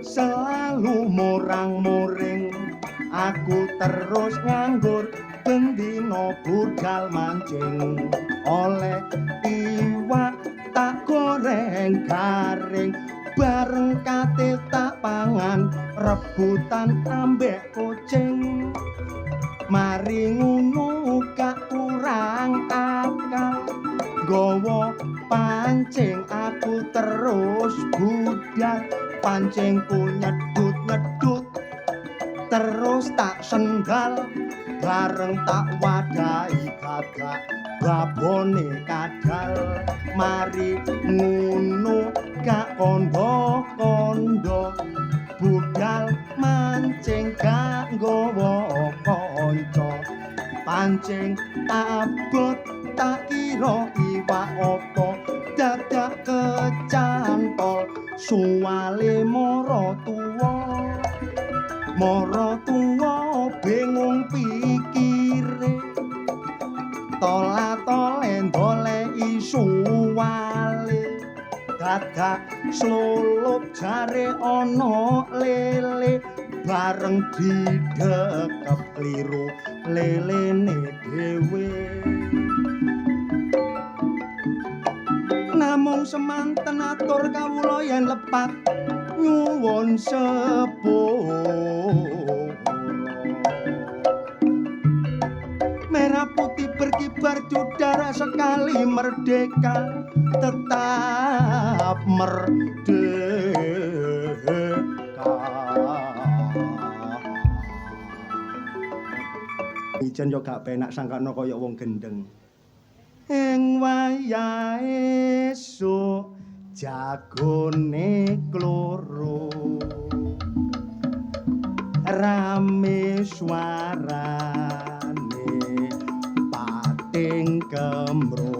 Selalu murang-muring, aku terus nganggur, bendino budal mancing. Oleh iwak tak goreng garing, bareng kate tak pangan, rebutan ambek kucing. Mari ngono gak kurang akal, nggawa pancing aku terus budal. Pancingku nyedut-nyedut terus tak sendal, bareng tak wadahi gagak babone kadal. Mari ngono gak kondo-kondo, budal mancing gak nggawa kanca. Pancing abot tak kira iwak apa, dadak kecantol suwale mara tuwa. Mara tuwa bingung pikire, tola-tole ndoleki suwale. Dadak slulup jare ana lele, bareng didekep kliru lelene dhewe. Namung semanten atur kawula yen lepat nyuwun sepura. Merah putih berkibar di udara, sekali merdeka tetap merdeka. Ijen yo gak penak sangkano kaya wong gendeng. Ing wayahe esuk jagone kloro, rame suarane pating kemro.